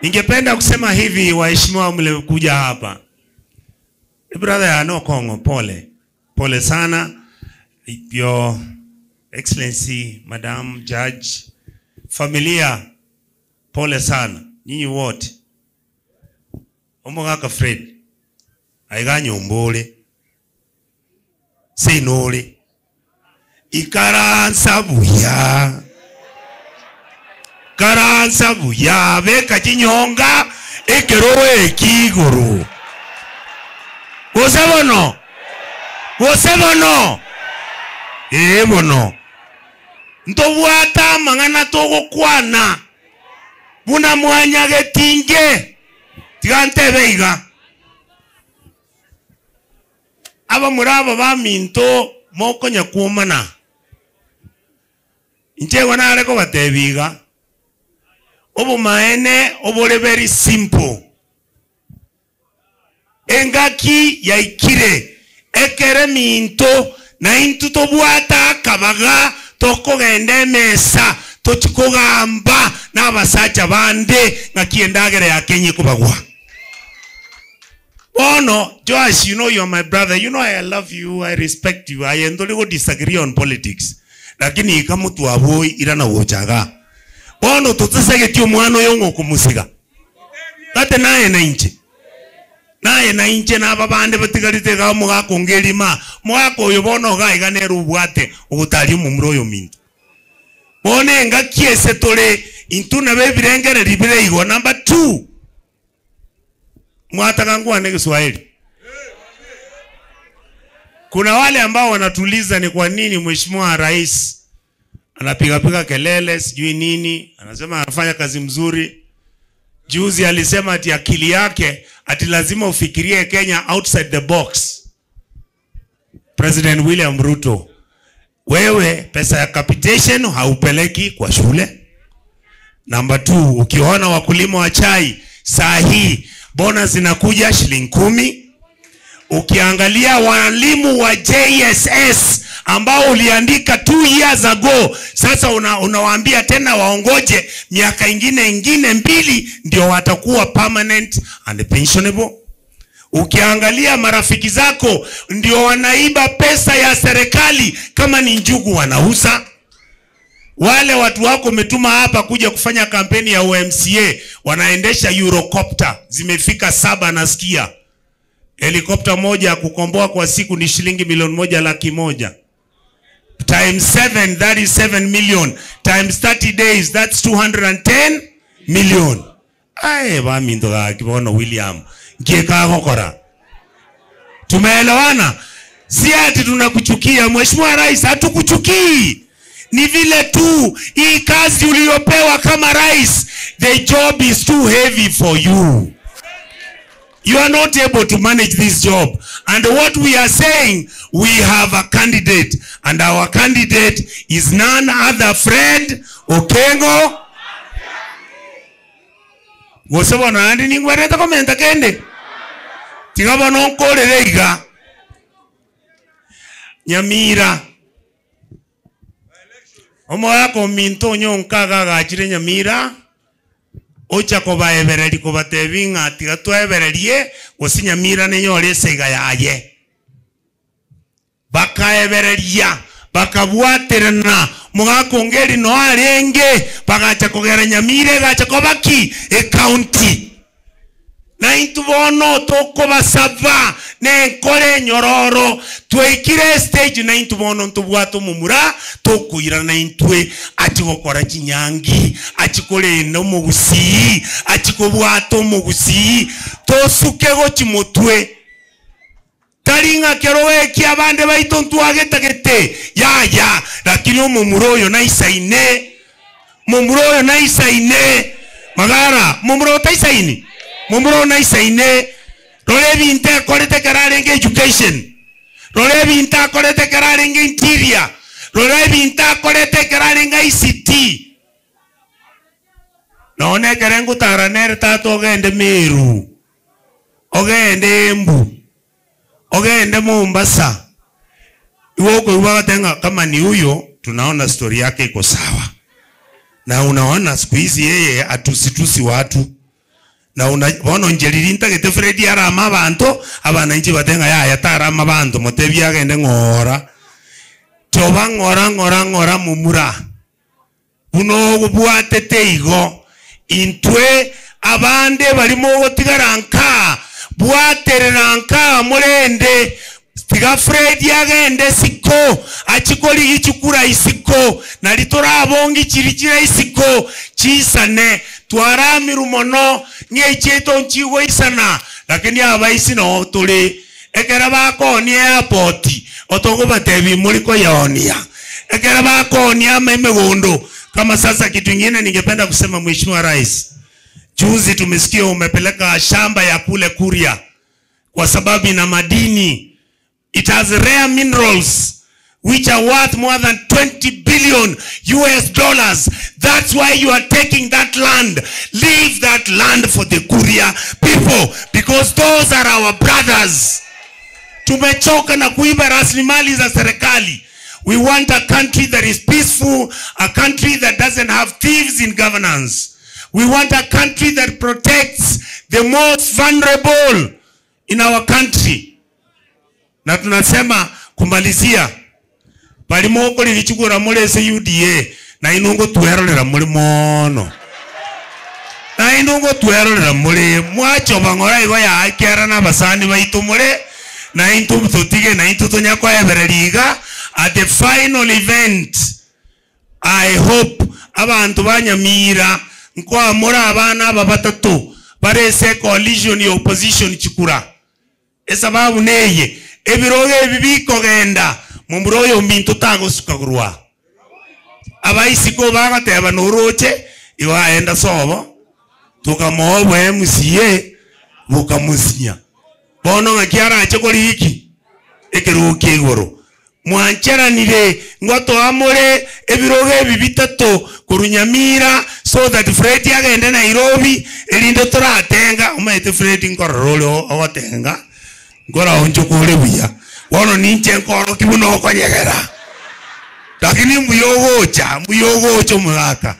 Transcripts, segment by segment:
Ningependa kusema hivi, waheshimiwa mliokuja hapa. Brother ya Okong'o, pole pole sana. Your Excellency Madam Judge, familia pole sana nyinyi wote. Omogaka Fred aiga nyomba ore seino ore ikaransa buya karansa buya beka chinyonga ekero eki igoro gose bono gose bono ee bono ntobwate amang'ana togokwana buna mwanyagetinge tiga ntebe iga abamura aba baminto mokonya kwomana inche igo nare kobatebia iga obomaene obore very simple engaki yaikire ekere minto na intwe tobwate akabaga tokogenda emesa tochikogamba na abasacha bande ng'aki endagera ya Kenya ekobagwa. Bono Joash, you know you are my brother, you know I love you, I respect you. Aye ntori go disagree on politics, lakini ika motwaboi irana gocha igaa. Bono totesegeti omwana oyo ng'a okomosiga gate naye na inche naye na inche na aba bande batigarete igaa omogaka onge erima omogaka oyo bono iga iga nere obwate ogotaria omomura oyo ominto. Bono engaki ase tore intwe nabo ebirengererio bire igo. Number two, mwataka nkwane Kiswahili. Kuna wale ambao wanatuuliza ni kwa nini Mheshimiwa Rais anapigapiga kelele sijui nini, anasema anafanya kazi mzuri. Juzi alisema ati akili yake ati lazima ufikirie Kenya outside the box. President William Ruto, wewe pesa ya capitation haupeleki kwa shule. Number 2, ukiona wakulima wa chai saa hii bonus zinakuja shilingi 10. Ukiangalia walimu wa JSS ambao uliandika 2 years ago, sasa unawaambia tena waongoje miaka ingine ingine 2 ndio watakuwa permanent and pensionable. Ukiangalia marafiki zako ndio wanaiba pesa ya serikali, kama ni njugu wanauza. Wale watu wako umetuma hapa kuja kufanya kampeni ya OMCA wanaendesha Eurocopter, zimefika 7 nasikia. Helikopta moja ya kukomboa kwa siku ni shilingi milioni moja laki moja. Times 7, that is 7 million. Times 30 days, that's 210 million. Aye, baminto gaki bono William. Ngieka gokora. Tumeelewana? Si ati tunakuchukia Mheshimiwa Rais, hatukuchukii. Ni vile tu hii kazi uliyopewa kama rais, the job is too heavy for you. You are not able to manage this job. And what we are saying, we have a candidate. And our candidate is none other Fred Okengo. Gose bono andi ningwerete komenta kende. Tiga bono nkorere iga. Nyamira. Omogaka ominto onyonka agagachire Nyamira. Ocha kobaebereri kobatebi ng'a tiga twaebererie gose Nyamira nenyore eseiga yaye. Bakaebereria, bakabwaterana, mogaka ongeri no arenge, bagacha kogera Nyamira egacha kobaki ecounty. Na intwe bono tokobasaba nenkore enyororo, twaikire stage na intwe bono ntobwate omomura, tokoirana intwe achi gokora chinyangi, achi korenda omogusii, achi kobwata omogusii, tosuke gochi motwe. Tari ng'a kero eki abande baito ntwagetagete, yaya, lakini omomura oyo naisaine, momura oyo naisaine, magara, momura otaisaini, momura oyo naisaine, rora ebinto ekorete ekero arenge education, rora ebinto akorete ekero arenge interior, rora ebinto akorete ekero arenge ICT. Nonye ekero ngotara nere tata ogende Meru, ogende Embu, ogende Mombasa, igo okoigwa bagoteba ng'a kama ni huyo tunaona story yake iko sawa. Na unaona siku hizi yeye atusitusi watu. Na una, bono inche riria ntagete Fred arame abanto, abana inche batebe ng'a yaya tarama abanto, motebie agende ng'ora. Choba ng'ora ng'ora ng'ora momura. Buna obwatete igo, intwe abande baria mogotigara nkaa, bwaterera nkaa morende, tiga Fred agende isiko, achie korigia chikura isiko, nari torabongi chiria chire isiko chisane. Twaramirwe mono ng'a echiaito nchigoisana, lakini abaisi noo tore. Ekero bakoonia eapoti, otogobatebia imori koyeoonia. Ekero bakoonia ama emegondo, kama sasa kitu ingine ningependa kusema Mheshimiwa Rais, juzi tumesikia umepeleka shamba ya kule Kuria kwa sababu ina madini. It has rare minerals which are worth more than 20 billion US dollars. That's why you are taking that land. Leave that land for the Kuria people because those are our brothers. Tumechoka na kuiba rasilimali za serikali. We want a country that is peaceful, a country that doesn't have thieves in governance. We want a country that protects the most vulnerable in our country. Na tunasema kumalizia barimo okorigichukura more ase UDA na inwe ngotwerorera more mono na inwe ngotwerorera more mwachoba ng'ora igo yaakera na abasani baito more na intwe totige na intwe tonya koebereria iga at the final event I hope abanto ba Nyamira nkoamore abana aba batato bare ase coalition ya opposition chikura. Esababu neye, ebirogo ebi bikogenda, momura oyo ominto tagosuka korwa aa. Abaisiko bagateba noroche, igo aenda sobo, tokamoa obo MCA, bokamosinya. Bono ng'aki arache koriki? Ekerogo kia igoro. Mwancheranire ngotoa more ebirogo ebi bitato korwa Nyamira so that Fred agende Nairobi erinde toratenga. Omanyete Fred nkorora ore ogotenga nkoraonchoka ore buya. Bono ninche nkorokia buna okonyegera. Lakini mbuya ogocha, mbuya ogocha omogaka.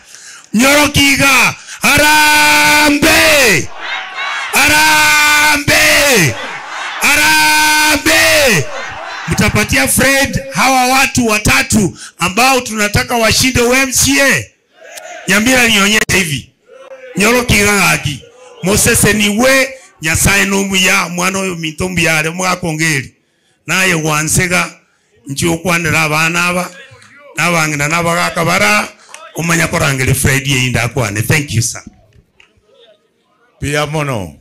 Nyorokia iga, Harambee! Harambee! Harambee! Mtapatia Fred hawa watu watatu ambao tunataka washinde MCA. Nyamira nionyeshe hivi. Nyorokia iga gaki. Moseseniwe Nyasaye nomuya mwana oyo minto mbuya are omogaka ongeri. Naye gwansega inche okwanera abana aba na abang'ina na abagaka bara omanya korangeria Fred eyinde akwane. Thank you sir. Mbuya mono.